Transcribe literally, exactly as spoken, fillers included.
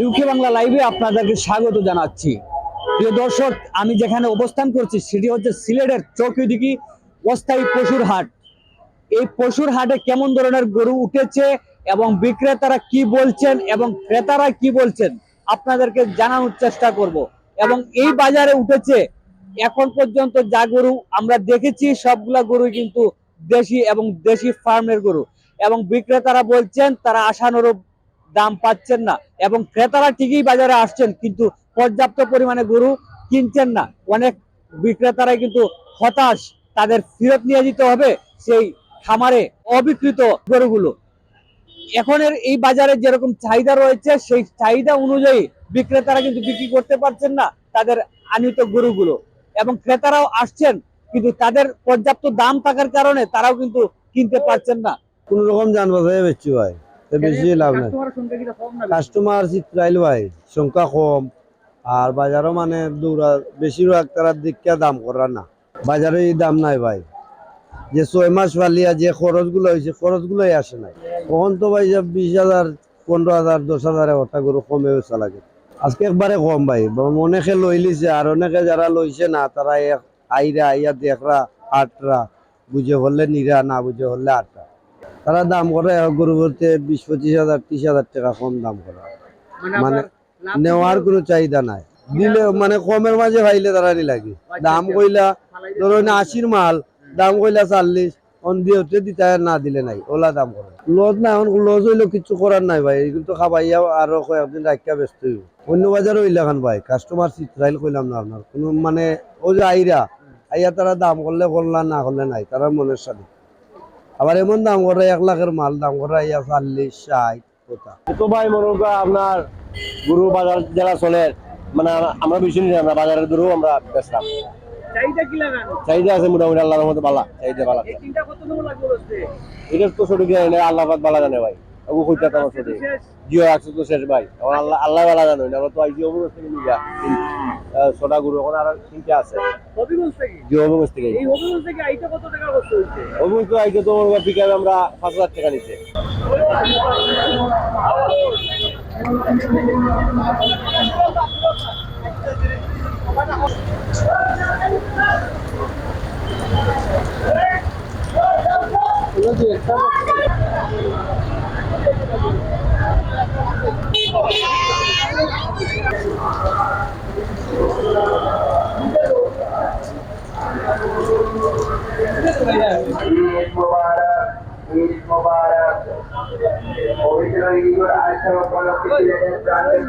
ইউকে বাংলা লাইভে আপনাদেরকে স্বাগত জানাচ্ছি। প্রিয় দর্শক, আমি যেখানে অবস্থান করছি সেটি হচ্ছে সিলেটের চৌকিডিহি অস্থায়ী পশুর হাট। এই পশুর হাটে কেমন ধরনের গরু উঠেছে এবং বিক্রেতারা কি বলছেন এবং ক্রেতারা কি বলছেন আপনাদেরকে জানানোর চেষ্টা করব। এবং এই বাজারে উঠেছে এখন পর্যন্ত যা গরু আমরা দেখেছি সবগুলা গরুই কিন্তু দেশি এবং দেশি ফার্মের গরু। এবং বিক্রেতারা বলছেন তারা আশানুরূপ দাম পাচ্ছেন না এবং ক্রেতারা ঠিকই বাজারে আসছেন কিন্তু পর্যাপ্ত পরিমাণে গরু কিনছেন না। অনেক বিক্রেতারাই কিন্তু হতাশ, তাদের ফেরত নিয়ে যেতে হবে সেই খামারে অবিক্রিত গরুগুলো। এখনের এই বাজারে যেরকম চাহিদা রয়েছে সেই চাহিদা অনুযায়ী বিক্রেতারা কিন্তু বিক্রি করতে পারছেন না তাদের আনিত গরুগুলো এবং ক্রেতারাও আসছেন কিন্তু তাদের পর্যাপ্ত দাম থাকার কারণে তারাও কিন্তু কিনতে পারছেন না। কোনো রকম জান বাঁচাইয়া বেচছি ভাই, তো বেশি লাভ নাই। কাস্টমার সংখ্যা কি কম না বেশি? কাস্টমার চিত্রাইল ভাই, সংখ্যা কম। আর বাজারও মানে দৌড়া, বেশিরভাগ তারা দেখিয়া দাম করা না। বাজারে এই দাম নাই ভাই, যে ছয় মাস ফালিয়া যে খরচগুলো হয়েছে, খরচগুলোই আসে নাই। তখন তো ভাই যে বিশ হাজার, পনেরো হাজার, দশ হাজারে ওটা গরু কমে বেচা লাগে। আজকে একবারে কম ভাই, অনেকে লইলিছে, আর অনেকে যারা লইছে না, তারা এক আইরা, আইয়া দেখরা, আটরা, বুঝে বললে নিরা, না বুঝে বললে আটরা। তারা দাম করে এক গরু বলতে বিশ পঁচিশ হাজার, ত্রিশ হাজার টাকা কম দাম করে। মানে মানে আপনার লাভ নেওয়ার দিলেও কোনো চাহিদা নাই। দিলে মানে কমের মাঝে পাইলে তারা নি লাগে। আচ্ছা, দাম আচ্ছা। কইলা, ধরো না, আশির মাল, দাম কইলা চল্লিশ, অন দিয়ে উঠে দিতে হয়, না দিলে নাই, ওলা দাম করে। লস না, এখন লস হইলেও কিছু করার নাই ভাই, এগুলো তো খাবাইয়া আরো কয়েকদিন রাখিয়া বেচতে হইব। অন্য বাজারে হইলে এখন ভাই, কাস্টমার চিত্রাইল কইলাম না আপনার, কোনো মানে, ও যে আইরা, আইয়া তারা দাম করলে করলা, না করলে নাই, তারা মনের সাথে। আবার এমন দাম করে, এক লাখের মাল দাম করে আইয়া চল্লিশ, ষাট, কথা। তো ভাই, মনে করো আপনার গরু বাজার যেটা চলে, মানে, আমরা বেশি নিই, আমরা বাজারের গরু আমরা বেচলাম। চাহিদা কি লাগানো? চাহিদা আছে মোটামুটি, আল্লাহর রহমতে ভালা, চাহিদা ভালা। এই তিনটা কত নম্বর লাগবে বলতে? এটা তো সঠিক জানি না, আল্লাহ পাক ভালা জানে ভাই। ওগু কইতে তো আমার সঠিক। শেষ? জি, একশো তো শেষ ভাই। এখন আল্লাহ, আল্লাহ ভালা জানো, আমরা তো আইছি অবুগঞ্জ থেকে নিয়ে যা। আহ, ছটা গরু এখন আর তিনটা আছে। হবিগঞ্জ থেকে? জি, হবিগঞ্জ থেকে। এই হবিগঞ্জ থেকে আইতে কত টাকা খরচ হইছে? হবিগঞ্জ তো আইতে তো ওর পিক আপে আমরা পাঁচ হাজার টাকা নিছে। ঈদ মোবারক, ঈদ মোবারক। পবিত্র ঈদুল আজহা উপলক্ষে সিলেটের প্রান্তে